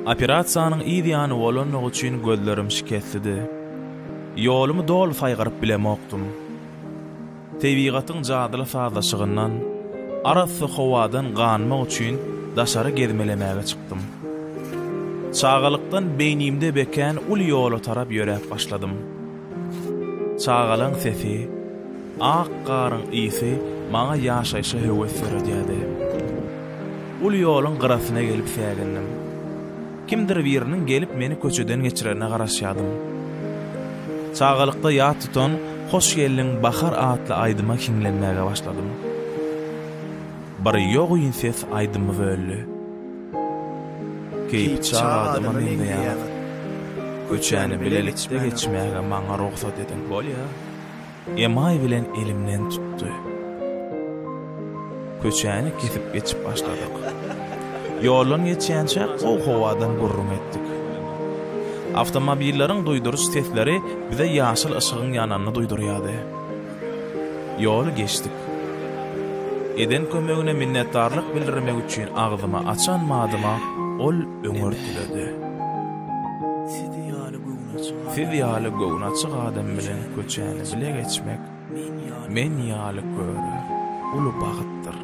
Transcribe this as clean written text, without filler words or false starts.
Operasiýanyň yz ýany bolanlygy üçin gözlerim şikeslidi. Ýolumy doly saýgaryp bilemokdym. Tebigatyň jadyly sazlaşygyndan, arassa howadan ganmak üçin daşary gezmelemäge çykdym. Çagalykdan beýnimde bekän uly ýola tarap ýöräp başladym. Çagalaň sesi, ak garyň ysy maňa ýaşaýşa höwes döredýärdi. Uly ýoluň gyrasyna gelip sägindim. Kimdir biriniň gelip meni köçeden geçirerine garaşýardym. Çagalykda ýat tutan Hoş geldiň, bahar atly aýdyma hiňlenmäge başladym. Bir ýogyn ses aýdymy böldi. Keýpi çag adama meňzeýäňiz. Köçäni bilelikde geçmäge maňa rugsat ediň. Bolýa. Emaý bilen elimden tutdy. Köçäni kesip geçip başladyk. Ýoldan geçýänçäk gowy howadan gürrüň etdik. Awtomobilleriň duýduryş sesleri bize ýaşyl yşygyň ýananyny duýdurýardy. Ýoly geçdik. Eden kömegine minnetdarlyk bildirmek üçin agzymy açan badyma ol öňürtiledi. Siz ýaly göwnaçyk adam bilen köçäni bile geçmek men ýaly köre uly bagtdyr.